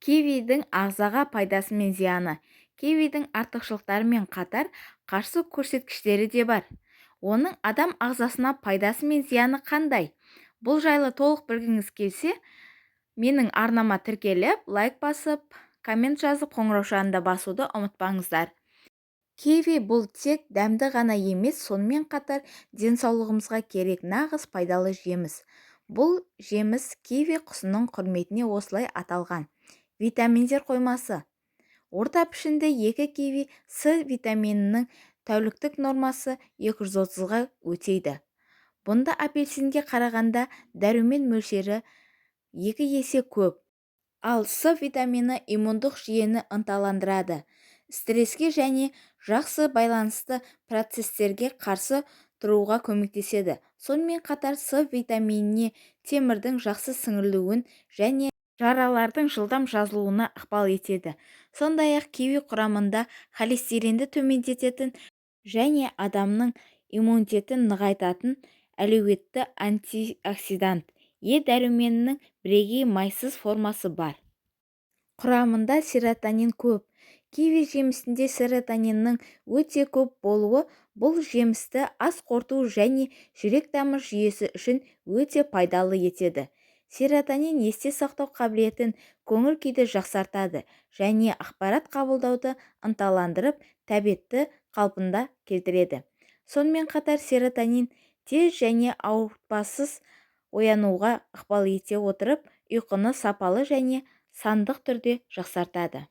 Кивидің ағзаға пайдасы мен зияны. Кивидің артықшылықтарымен қатар қарсы көрсеткіштері де бар. Оның адам ағзасына пайдасы мен зияны қандай? Бұл жайлы толық білгіңіз келсе, менің арнама тіркеліп, лайк басып, коммент жазып, қоңыраушаны да басуды ұмытпаңыздар. Киви бұл тек дәмді ғана емес, сонымен қатар денсаулығымызға керек нағыз пайдалы жеміс. Бұл жеміс киви құсының құрметіне осылай аталған. Витаминдер қоймасы. Орта пішінді екі киви С витаминінің тәуліктік нормасы 230-ға өтейді. Бұнда апельсинге қарағанда дәрумен мөлшері 2 есе көп. Ал С витамині иммундық жүйені ынталандырады, стресске және жасқа байланысты процестерге қарсы тұруға көмектеседі. Сонымен қатар С витамині темірдің жақсы сіңірілуін және жаралардың жылдам жазылуына ықпал етеді. Сондай-ақ киви құрамында холестеринді төмендететін және адамның иммунитетін нығайтатын әлеуетті антиоксидант Е дәруменінің бірегей майсыз формасы бар. Құрамында серотонин көп. Киви жемісінде серотониннің өте көп болуы бұл жемісті ас қорыту және жүрек-тамыр жүйесі үшін өте пайдалы етеді. Серотонин есте сақтау қабілетін, көңіл-күйді жақсартады және ақпарат қабылдауды ынталандырып, тәбетті қалпына келтіреді. Сонымен қатар серотонин тез және ауыртпасыз оянуға ықпал ете отырып, ұйқыны сапалы және сандық түрде жақсартады.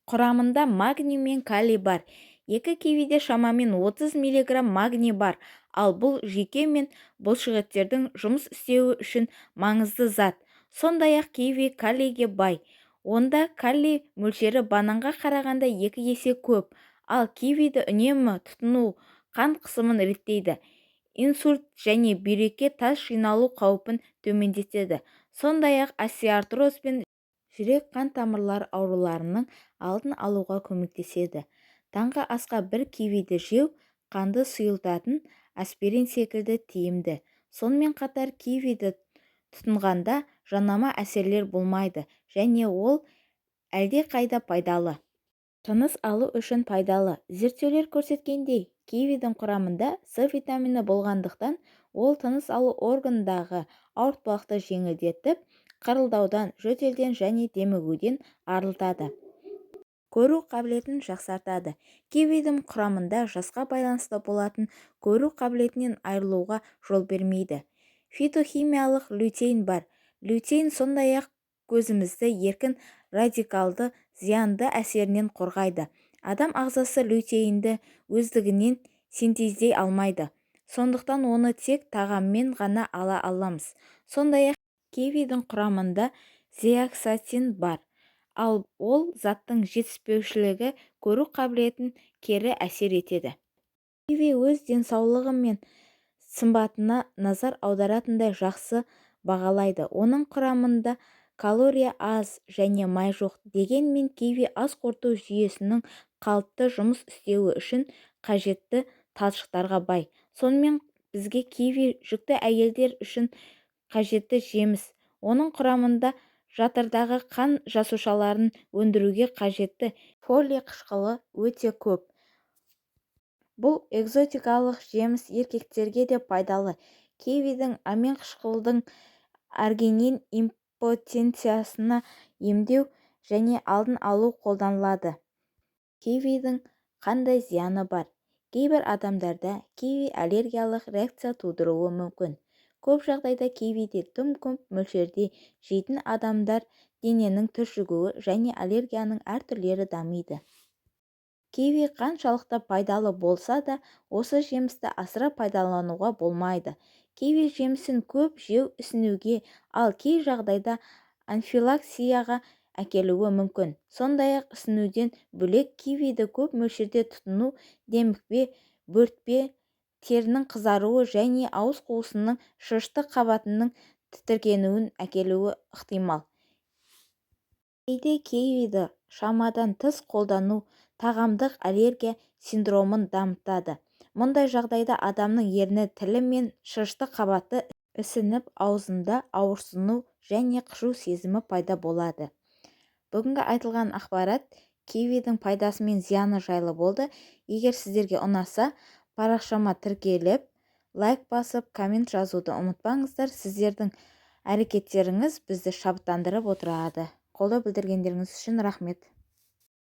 Құрамында магний мен калий бар. Екі кивиде шамамен 30 мг магний бар, ал бұл жүйке мен бұлшықеттердің жұмыс істеуі үшін маңызды зат. Сондай-ақ киви калийге бай. Онда калий мөлшері бананға қарағанда 2 есе көп. Ал кивиді үнемі тұтыну қан қысымын реттейді, инсульт және бүйрекке тас жиналу қаупін төмендетеді. Сондай-ақ остеоартроз бен жүрек-қан тамырлары ауруларының алдын алуға көмектеседі. Таңғы асқа бір кивиді жеу қанды сұйылтатын аспирин секілді тиімді. Сонымен қатар кивиді тұтынғанда жанама әсерлер болмайды және ол әлдеқайда пайдалы. Тыныс алу үшін пайдалы. Зерттеулер көрсеткендей, кивидің құрамында С витамині болғандықтан, ол тыныс алу органындағы ауыртпалықты жеңілдетіп, қырылдаудан, жөтелден және демігуден арылтады. Көру қабілетін жақсартады. Кивидің құрамында жасқа байланысты болатын көру қабілетінен айырылуға жол бермейді фитохимиялық лютеин бар. Лютеин сондай-ақ көзімізді еркін радикалды зиянды әсерінен қорғайды. Адам ағзасы лютеинді өздігінен синтездей алмайды, сондықтан оны тек тағаммен ғана ала аламыз. Сондай-ақ кивидің құрамында зеаксантин бар, ал ол заттың жетіспеушілігі көру қабілетін кері әсер етеді. Киви өз денсаулығы мен сымбатына назар аударатындай жақсы бағалайды. Оның құрамында калория аз және май жоқ. Дегенмен киви ас қорыту жүйесінің қалыпты жұмыс істеуі үшін қажетті талшықтарға бай. Сонымен бізге киви жүкті әйелдер үшін қажетті жеміс. Оның құрамында жатырдағы қан жасушаларын өндіруге қажетті фолий қышқылы өте көп. Бұл экзотикалық жеміс еркектерге де пайдалы. Кивидің амин қышқылдың аргинин импотенцияны емдеу және алдын алу қолданылады. Кивидің қандай зияны бар? Кейбір адамдарда киви аллергиялық реакция тудыруы мүмкін. Көп жағдайда кивиді тым көп мөлшерде жейтін адамдар дененің түршігуі және аллергияның әр түрлері дамиды. Киви қаншалықты пайдалы болса да, осы жемісті асыра пайдалануға болмайды. Киви жемісін көп жеу ісінуге, ал кей жағдайда анафилаксияға әкелуі мүмкін. Сондай-ақ ісінуден бөлек кивиді көп мөлшерде тұтыну демікпе, бөртпе, терінің қызаруы және ауыз қуысының шырышты қабатының тітіркенуін әкелуі ықтимал. Кейде кивиді шамадан тыс қолдану тағамдық аллергия синдромын дамытады. Мұндай жағдайда адамның ерні, тілі мен шырышты қабаты ісініп, аузында ауырсыну және қышу сезімі пайда болады. Бүгінгі айтылған ақпарат кивидің пайдасы мен зияны жайлы болды. Егер сіздерге ұнаса, парақшама тіркеліп, лайк басып, коммент жазуды ұмытпаңыздар. Сіздердің әрекеттеріңіз бізді шабыттандырып отырады. Қолдау білдіргендеріңіз үшін рахмет.